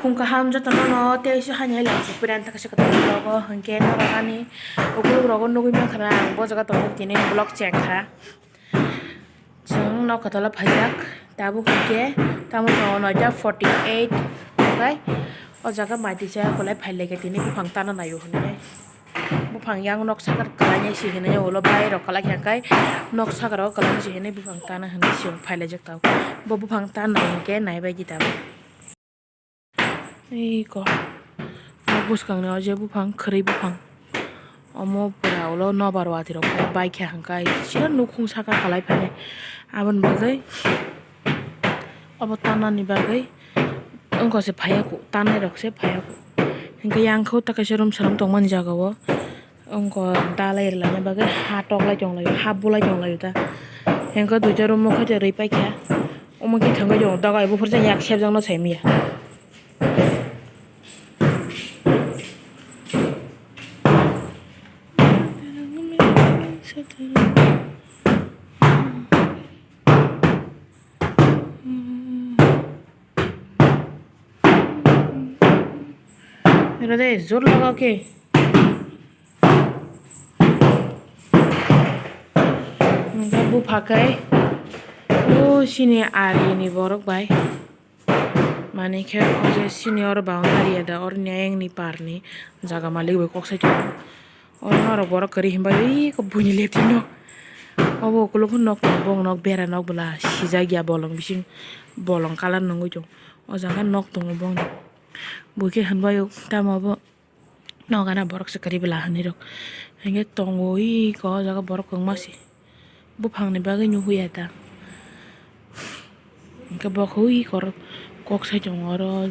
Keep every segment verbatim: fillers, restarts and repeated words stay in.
Phung kaham jotono no tei se hani hai lang sukpirani taka se kotor vlog o hwnkhe norok ani ukuluk rogo nugui mankha na ang bo jaga tongkhe tini vlog chengkha. Chwng nok kotor o phaijak tabuk hwnkhe tamo tongo noita forty eight hwnkhe o jaga mai tisa kolai phailaikha tini buphang tana naio hwnkhe. Buphang yang nok sakar kwlainai se hinwi ulo bai rok kwlai kha khe nok sakar o kwlainai se hinwi buphang tana hinwi se phailaijak tabuk. Bo buphang tan nai hinkhe naibaidi tabuk. Eko nok bwskangni o je buphang kwrwi buphang omo pura ulo nobar watwi rok bai kha hinkhe sira nukhung saka kwlai phainai aboni bagwi obo tanani bagwi wngkha se phaiya tanai rok se phaiya hinkhe yang khe ta kaisa room salam tongmani jaga o. Wngkha dalai rwlaina bagwi ha toklai tonglaio, ha bulai tonglaio ta. Hengkhe duita room o khe rwi paikha. Omo khe thangwi tongo dogai buphuru yak sebjakno saimanya. Ero de jor laga ke. Hingke bupha khe o sini ari ni borok bai manui khe o je sini oro boundary ya da oro ni ayang ni par ni jaga malik bai kok sai tongo. Oro norok borok kwrwi himbai ui kok buini left no obo ukuluk nok tongo nok bera nok bwla sijak ya bolong bising bolong colour nugui tongo o jaga nok tongo bongni bui khe himbai tamo obo. Nokana borok se kwrwi bwla hinwi rok hinkhe tongo ui ko o jaga borok kwbangma se buphangni bagwi nukhuya ta hinkhe bo khe ui kok sai tongo oro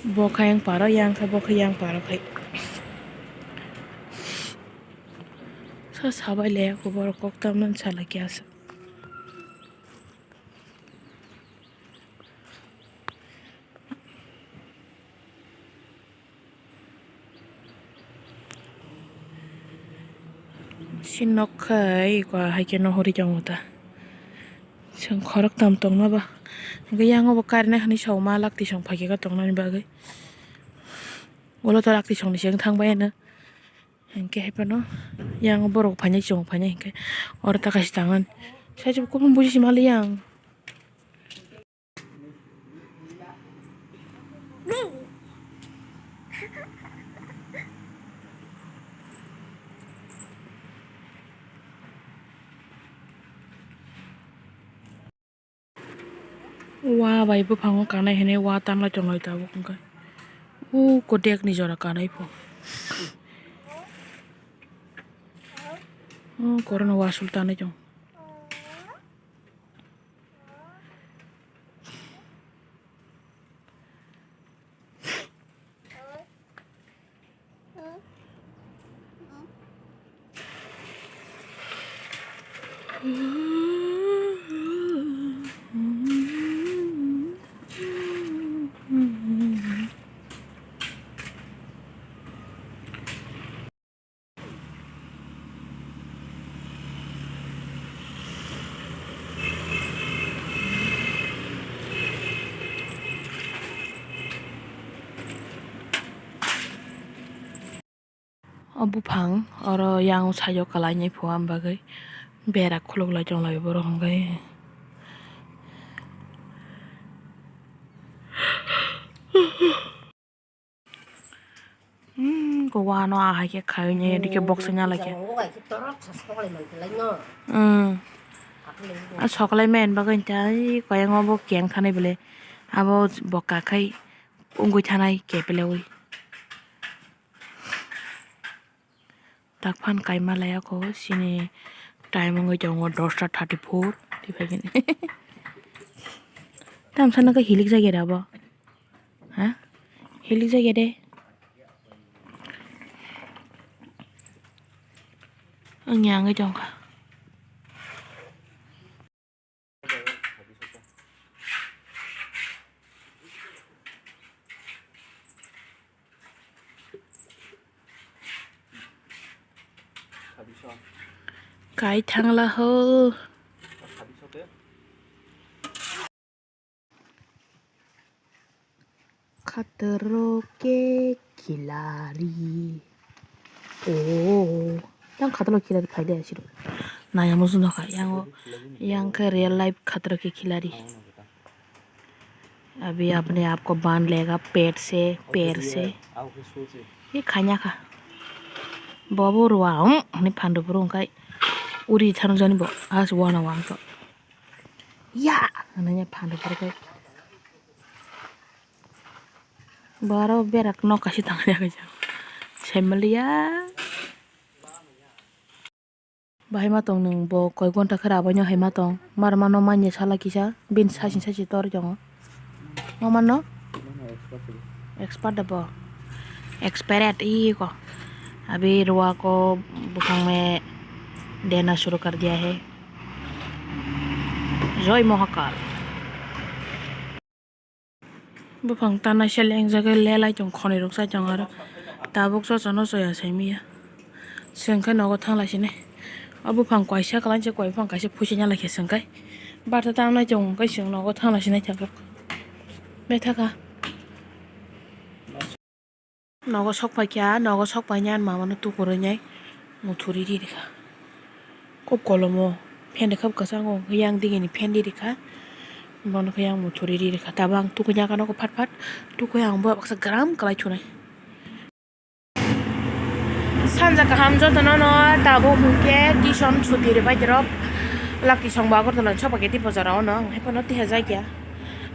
bo khe yang paro yang khe bo khe yang paro khai sa sabai le borok kok tamnani salai khe aswk. Si nok khai eko hai khe no hori tongo ta. Chwng khorok tam tongma ba. Hingke yang bo karina hinwi sa ma lak tisong phaikhe tongnani bagwi. Ulo to lak tisong ni se wng thang bai ano. Hingke hai phano yang borok phainai chwng phainai hingke oro ta kaisa tangan. Sai se kubun buji se mali yang. Wa bai buphango kanai hinwi wa tanglai tonglai tabuk hwnkhe. O kodek ni jora kanai pho. O korokno wasul tanai tong. O buphang oro yang side o kwlainai phuya bagwi bera khuluk lai tong lai borok hwnkhe. Hmm, ko wano ahai khe khaui ni, dike box nya lai khe. Hmm. A sokolai men bagwi ta, ai, koyang o bo keng thanai bole. Abo bo kakhai wngwi thanai kepeleui. Tak phan kaima laya ko sini time wngwi tongo dosta thirty four. Twi phai khe. Tamsa no khe hilik jagera bo. Ha? Hilik jagede. Ang yang wngwi tongkha. Kai thangla ho. Khatro ke khilari. Oh, yang khatro khilari phaile asiro. Naya musu nokha yang o, yang khe real life khatro ke khilari. अभी अपने आप को बांध लेगा पेट से, पैर से। ये खाया खा। Bobo rwa, hmm, ani phandu buru wngkha uri thang jani bo, as wana wangkha. Ya, ani phandu buru kai. Baro berak nok kasi tang ya kaisa. Semlia. Bahai ma tong nwng bo koi gonta khe rabaino hai ma tong. Mar mano manya sala kisa bini sasi sasi tor tongo. Ma mano? Expert da bo. Expert iko. अभी रुआ को बुफांग में देना शुरू कर दिया है। जय Mahakal. Buphang tanaisa lengjagwi lelai tong khonwi rwksa tong aro tabuk chochano choya saimanya. Chwng khe nogo thanglai sini. O buphang kaisa kwlai se koi buphang kaisa phuichina lai khe chwng kai. Barsa tangnai tong khe chwng nogo thanglai sini tabuk. Bethaka. Nogo sok paikha, nogo sok painai ani mamano tukurwi nai muthuri ri rikha. Kok kolomo phen rikha bwkha sango, yang digini phen ri rikha. Bono khe yang muthuri ri rikha. Tabuk ang tukuina khe nogo phat phat tukui ang bo baksa gram kwlai thunai. Sanja kaham jotono no tabuk hwnkhe tuition chuti rwbai rok. Lak tisong bo Agartala ni sopa khe tei bojaro no hwnkhe phano tiha jakya.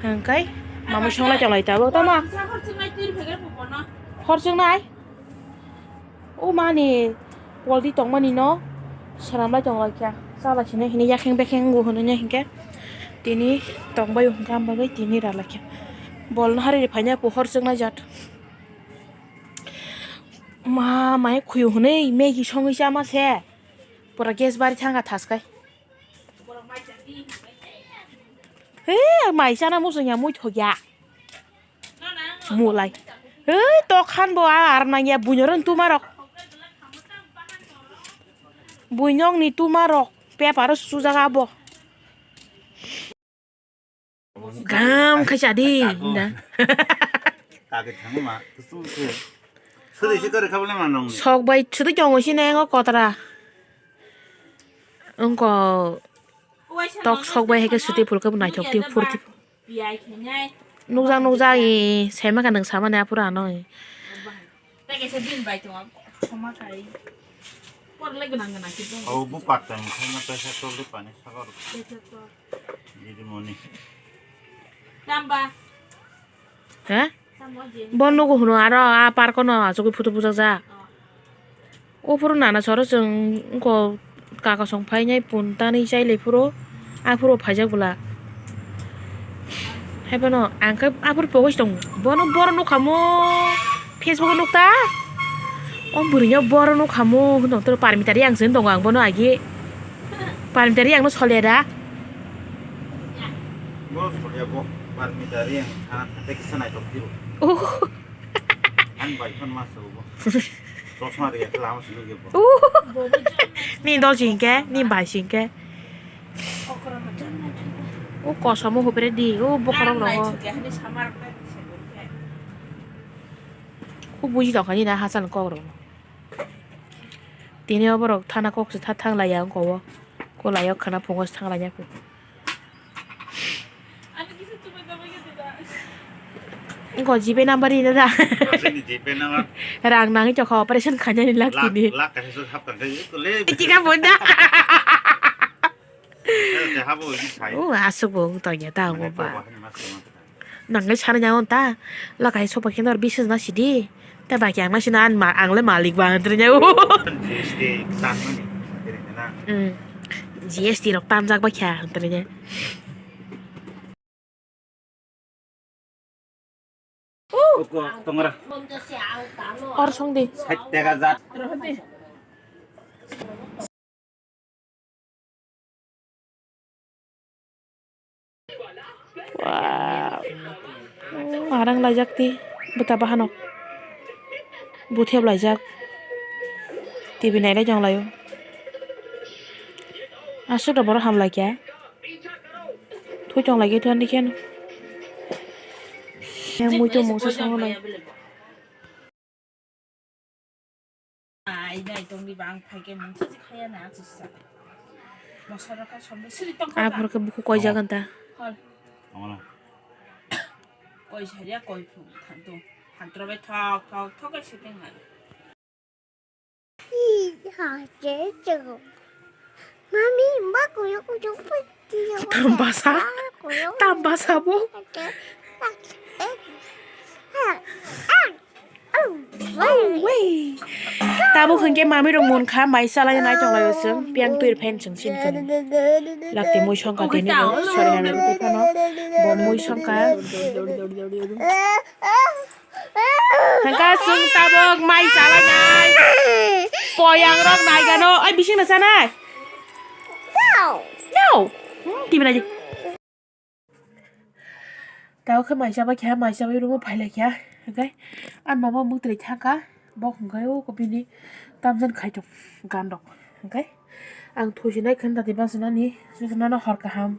Hwnkhe mamui songlai tonglai tabuk tamo. Hor chwngnai. O mani polti tongmani no swnamlai tonglaikha, chala sini hini yakheng bekheng bo hwnwi hinkhe tini tongbai hwnkha, am bagwi tini ralaikha. Bolno hari phaina pohor chwknai jat. Ma mai khuyu hwnwi Maggie songwi chama se, pura gas bari thangkha thaskai. He, mai chana muchungya muithokya. Mulai. Hei, tokhan bo a aram nangya buino rwng tumarok. Buinokni tumarok peparo suchujak abo. Gam khai chadi, hinda. Kagwi thangma, kusum se. Sudi se kori khabole ma nongni. Sok bai sudi tongo sini engo kotra. Wngko tok sok bai hai khe sudi phulkhe bo naithok twi phurti. Nukjak nukjak i saima kha nwng samani aphuru ano i. Abo bupat tang khaina paisa toldi pani sakor. Didi moni. He? Bo nugo hwno aro a park no achugwi photo bujak jak. Uphuru nana soro chwng wngkha kakasong phainai pun tanwi chailai phuru aphuru phaijak bwla. Haiphano ang khe aphuru pogos tongo. Bono boro nukha mo Facebook o nukta. O bwrwino boro nukha mo hwno toro Parmita Reang se wng tongo ang bono agi. Parmita Reang no solia da? Bo solia bo. Parmita Reang thana thante kisa naithok tiro. Oh. Ang bai phone ma sabo. Chosma riya khe lama simi ge bo. Uh. Ni dol si hinkhe, ni bai si hinkhe. U kosom o hupre di, u bokhorok rogo. Ku buji tongkha ni na hachal kok rogo. Tini o borok thana kok se tha thang laiya wngko o. Ko laiya khwna phungo se thang laina. Wngkho G Pay number rina da? Chini G Pay number. Rang nangwi tongkha operation khainani lak tini. Lak kaisa hap kang khe kole. Tika bunda. Eh, te habo ini sai. Oh, asuk bo tongya ta bo ba. Nang le sana nyaon ta. Lak kaisa sopa khe nor bises na sidi. Ta ba kyang na sina an ma, ang le malik ba antre nya. G S T tan mani. Kiri na. Hmm. G S T rok tanjak ba kya antre nya. Uko tongra. Or song di. Sait tega jat. Wow. Arang laijak ti bwta bahanok. Buthep laijak. T V nailai tong laio. Aswk da borok hamlai khe. Thui tong lai khe thani khe. Yang mui tong mungsa songo nai. Ai, nai tong di bang phai ke mungsa si khaya na, si sa. Mosoro ka sombe siri tong ka. Aphor ke buku koi jagan ta. Hol. Koi saria koi phung thantung. Thantra bai thok, thok, thok ke siteng nai. Hi, ha, je, je. Mami, ma kuyo kuyo pati. Tambasa? Tambasa bo? Oh, wei. Tabuk hwnkhe mami rok mon kha, mai salai nai tong lai o chwng, piang twi phen chwng sin khe. Lakti mui songkha tini bo, sorry, hamya twi phano. Bo mui songkha. Hwnkhe chwng tabuk mai salai nai. Poyang rok nai gano, ai bising na sanai. No. Hmm, timi nai. Tao khe maisa bai kha, maisa bai room o phai lai kha. Hwnkhe ani mama mwtwrwi thangkha, bo hwnkhe o bini tamjani khaitong gandok. Hwnkhe ang thusinai khe nadi bachunani, susunano hor kaham.